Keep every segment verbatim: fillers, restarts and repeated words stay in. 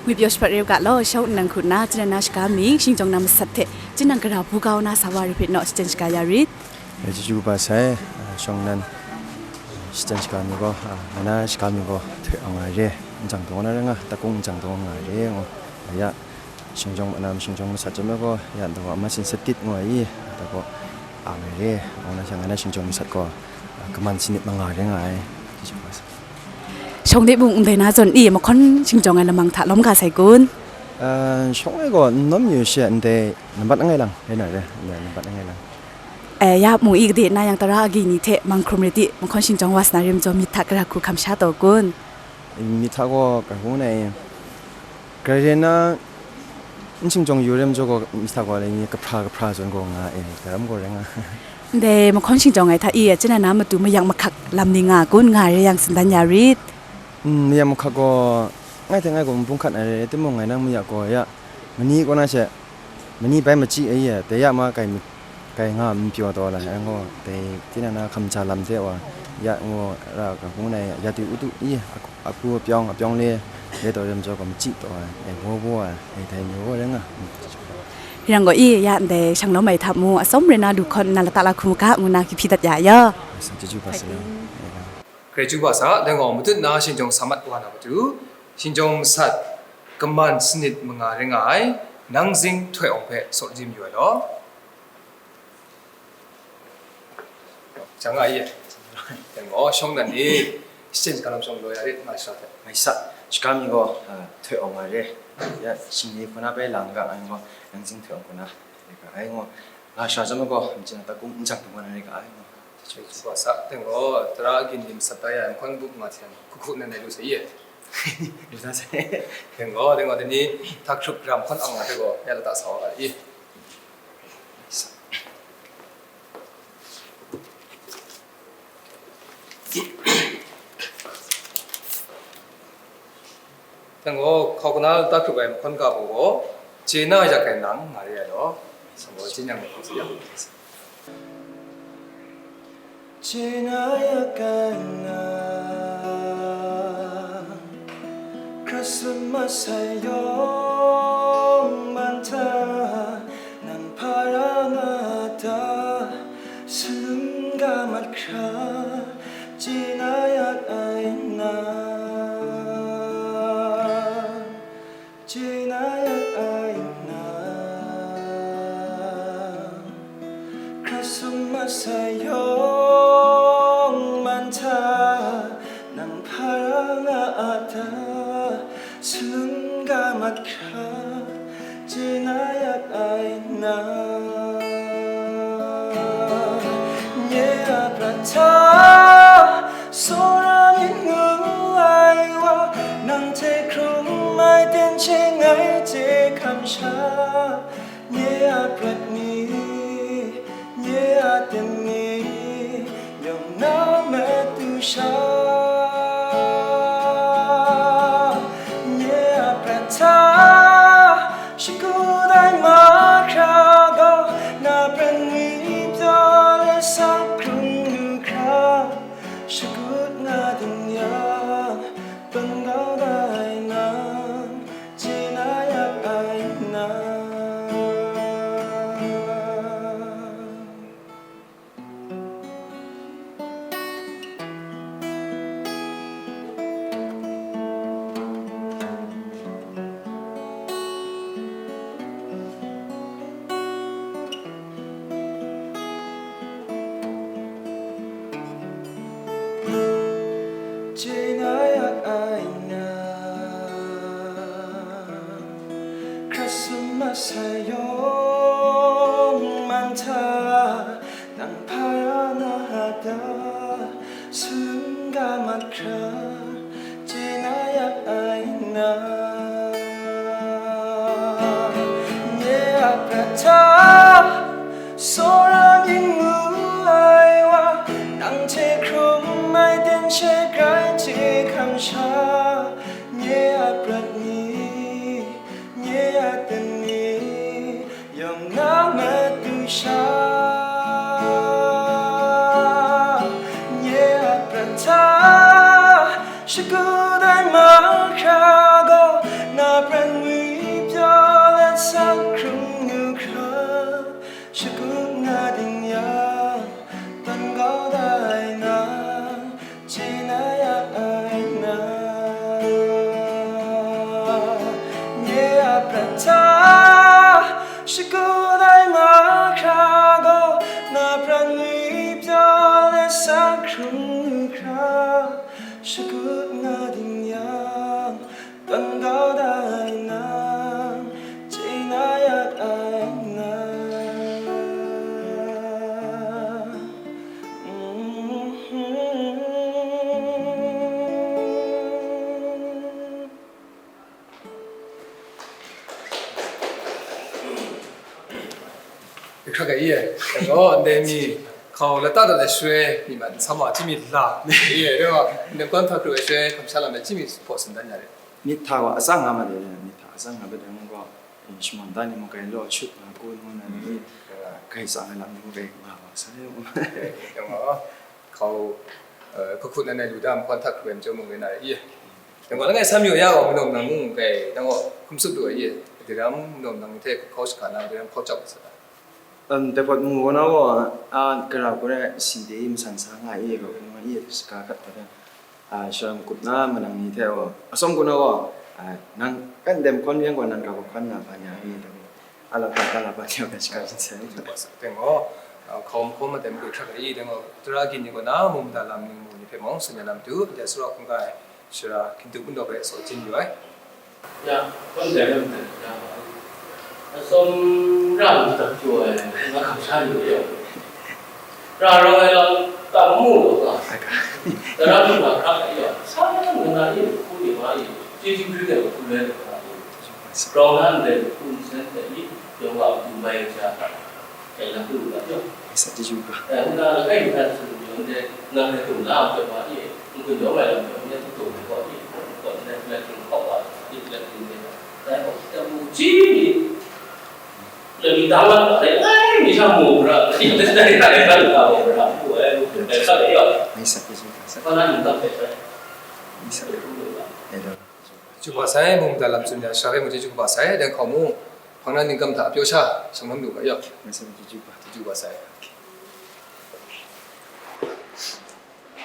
Ngwi pyaw shaprat re u ga law, shawng nnan hku nna, chyanan na shaga mi, shingtawng na masat hte, chyanan gara bu kau na sa wa re hpe naw, shachyen shaga ya rit. E, chyeju kaba sai, a, shawng nnan, shachyen shaga mi gaw, a, ngai na shaga mi gaw, htoi awng nga re, nchyang daw na rai nga, takung nchyang daw nga re, ngu, a, ya, shingtawng manam, shingtawng masat chyawm ai gaw, ya, daw a, masin satit ngu ai i, da gaw, a, nga re, ngu na sha, ngai na shingtawng masat gaw, a, kaman sanit manga re nga ai, chyeju kaba sai. Shawng de mung ndai na zawn i mahkawn shingtawng ai lamang hta lawm ga sai kun? Ah, shawng e gaw n lawm yu she, ndai nambat langai lang, rai na re, ndai nambat langai lang. Eh, ya mung i gade na yang tara agyi ni hte mang hkrum rit i, mahkawn shingtawng wa sa na rim jaw myit hta gara hku hkam sha taw kun? Myit hta gaw, kahu na i, gara re na, N shingtawng yu rim jaw gaw, myit hta gaw, lai ni kahpra kahpra zawn gaw nga e, daram gaw rai nga. Ndai mahkawn shingtawng ai hta i, chyanan na matu mayak mahkak lam ni nga kun, nga re yang, tsun dan ya rit. Mm, mayak mahkak gaw, ngai hte ngai gaw mabung hkat ai rai timung, ngai nang mayak gaw, ya, mani kaw na she, mani bai machyi ai, ya, dai ya ma kai mi-, kai nga myit pyaw taw la, ngai gaw, dai, tinang na hkam ja lam hte wa, ya, ngu, ra, kahu na i, ya du u du i, aku, aku apyawng, apyawng le, le taw rim jaw gaw, machyi taw ai, e, bo bo ai, e, dai mi gaw rai nga. Yang gaw i, ya ndai shang lawm ai hta mu, atsawm rai na lu hkawn nna lata la hku mu ga, ngu na, kyu hpyi dat ya, ya. Sa chyeju kaba sai. Chyeju kaba sai, dai gaw matut na shingtawng sa mat wa na matu, shingtawng masat kaman sanit manga rai nga ai, nang zing htoi awng hpe saw dim yu ai law. Jang nga i, dai gaw shawng nnan ni, shachyen shaga lam shawng law ya rit, nga sha hte. Ngai sa, shaga mi gaw, a, htoi awng nga re. Ya, shingni hku na bai lang ga, ngai gaw, nang zing htoi awng hku na, ai gaw, nga sha chyawm ai gaw, myit na takung nchyang daw nga na rai ga, ai gaw. Chyeju kaba sai, dai gaw, tara agyin ni masat da ya, mahkawn buk nga hte, hku hku nnan nai lu sai i. Lu sa sai. Dai gaw, dai gaw, dai ni, hta hkrup gram hkawn ang nga hte gaw, ya lata sa wa ga i. Dang gaw, hkau kana lata hkrup ai mahkawn ga baw gaw, chye na yak ai nang nga re ai law, sa gaw, chye nyang ai hkau sa yang. Chye na yak ai nang, hkra sum masai yawng man hta, nang hpa ra nga ta, salum ga mat hkra, chye na yak ai nang, chye na yak ai nang, hkra sum masai yawng man hta, nang hpa ra nga a ta, salum ga mat hkra, chye na yak ai nang. Nye a prat hta, tsawra myit ngu ai wa, nang hte hkrum ai ten she ngai chye hkam sha. Nye a prat ni, nye a ten ni, yawng na matu sha. Nye a prat hta, shagu dai mahkra gaw, na pran ni pyaw le sa hkrung lu hkra, shagut nga ding yang, tawn kau dai nang, chye na yak ai nang. Chye na yak ai nang, hkra sum masai yawng man hta, nang hpa ra nga ta, salum ga mat hkra, chye na yak ai nang. Nye a prat hta, tsawra myit ngu ai wa, nang hte hkrum ai ten she grai chye hkam sha, nye a prat ni, nye a ten ni, yawng na matu sha, nye a prat hta, Hta shagun ai mahkra gaw, na pran ni pyaw let sa hkrung lu hkra, shagun nga ding yang, tawn kau da ai nang, chye na ya ai nang. Hkrak ga i e, dai gaw ndai mi hkau lata dat ai shaloi, mi man sa ma chyi mi la i e, dai gaw ndai kwan hkrak kru ai shaloi, kamsham lam ai chyi mi hpaw tsun dan ya re. Myit hta gaw atsang nga ma de, myit hta atsang nga ma de, ngu gaw, eh, shaman da ni mung kai law, shut nga kun ngu na ni, eh, kai tsang ai lam ni mung kai nga wa sa le. Dai gaw, hkau, eh, hkut hkut nan ai lu da, mahkawn hta hkru ai majaw mung rai na re i e. Dai gaw, langai sam yaw ya gaw, manaw nang mung kai, dai gaw, hkum tsup lu ai i e. Daram manaw nang hte hkau shaka na, daram hkau chyap ai sa ta? Em, dai hpawt mu gaw na gaw, a, gara gaw rai, sinde i masan sa nga i, gaw, hkung i, shaka kat hta da. A, shara makup na manang ni hte gaw, atsawm gaw na gaw, a, nang kan dem hkawn yang gaw, nang gara gaw hkawn na ban ya i, dai gaw, a la hpa, a la hpa ni gaw, shaka shin sai. Teng gaw, a, hkawm hkawm ma dem gwi hkrak ai i, dai gaw, tara agyin ni gaw na, mung mada lam ning mu ni hpe mung, tsun ya lam tu, de sara hkungga ai, shara hkintu kundawk ai asaw jin yu ai. Ya, kon dai lam dai, ya. Atsawm ra lu dap jaw ai, nga kamsham yu ya. Ra rau ai lam tam mu lu ga. Tara lu ga hkrak ai ya. Sa na ngu na i, hku ni ma i, chyeju hpring ai hku rai lu ga i. Grau na ndai hku nsen dai i, yawng wa hku mai ja. Kai na hku lu ga yawng. Ai sa chyeju ga. Eh, nang na kai na tsun yawng de, nang rai tum na a pet wa i, n gun yawng ai lam yawng de, tu tum ai gaw i, gaw ndai hkula hking hkawk wa, i hkula hking de, dai gaw hkita mu chyi ni, lami dang la, dai, dai mi sha mu ra, i dai, dai, dai, dai, dai, dai, dai, dai, dai, dai, dai, dai, dai, dai, dai, Ai sa chyeju ga sa. Hpa na ningkam hpe rai. Ai sa. Hello. Chyeju kaba sai, mung mada lam tsun ya, shara rai mung chyeju kaba sai, dai hkau mu, hpang na ningkam hta pyaw sha, shang lam lu ga yawng. Ai sa chyeju ga. Chyeju kaba sai.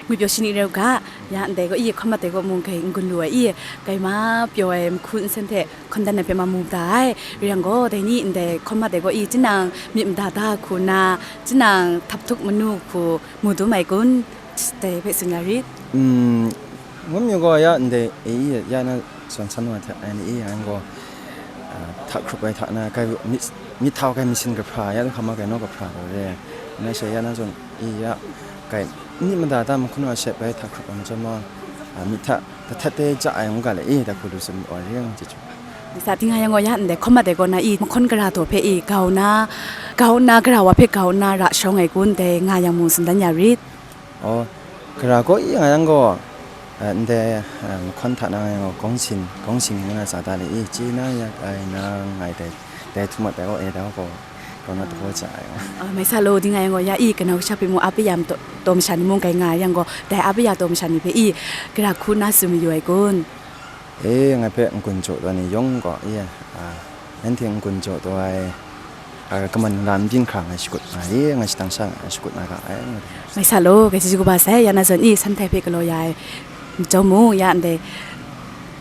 Ngwi pyaw shani rai u ga, ya ndai gaw i, hkawn mat ai gaw mung kai n gun lu ai i, kai ma pyaw ai mahku nsen hte hkawn dan ai hpe ma mu da ai. Rai yang gaw, dai ni ndai hkawn mat ai gaw i, tinang myit mada da hku nna, tinang htap htuk manu hku mu dum ai kun? Dai hpe tsun ya rit. Mm, ngut mi gaw ya ndai e i, ya na zawn san wa hta, ai ni e, yang gaw, ah, hta hkrup ai hta na, kai myit, myit htau kai myit sin kahpra, ya hkam ma kai naw kahpra gaw re. Na she ya na zawn e ya, kai myit mada da mahkun wa shet bai hta hkrup ai macam gaw, ah, myit hta, da htat de ja ai ngu ga le e, da hku lu tsun wa ring chyeju. Sa ting nga yang gaw ya ndai hkawn mat ai gaw na i, mahkawn gara daw hpe i, grau na, grau na, gara wa hpe grau na ra shawng ai kun, dai nga yang mung tsun dan ya rit. Aw, gara gaw i nga yang gaw, eh, ndai, eh, mahkawn hta na nga yang gaw, gawng sin, gawng sin ngu na tsa ta le i, chye na yak ai nang ngai dai, dai htum mat ai gaw, e, dai gaw, grau na daw ja ai gaw. Ah, mai sa law, ding nga yang gaw, ya i, kanau kasha hpe mung, a paya taw, taw masha ni mung kai nga yang gaw, dai a paya taw masha ni hpe i, gara hku na tsun mayu ai kun? E, ngai hpe n-gun jaw taw ni yawng gaw, e, a, nanhte n-gun jaw taw ai, a, kaman lam byin hkra ngai shakut nga e, ngai shadang sha ngai shakut na ga ai. Mai sa law, ngai chyeju kaba sai, ya na zawn i, san htai hpe galaw ya ai majaw mung, ya ndai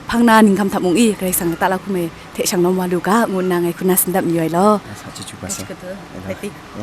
hpang na ningkam hta mung i, Karai Kasang lata lahkum ai hte shang lawm wa lu ga, ngu nna ngai hku na tsun dat mayu ai law. Mai sa chyeju kaba sai. Hello.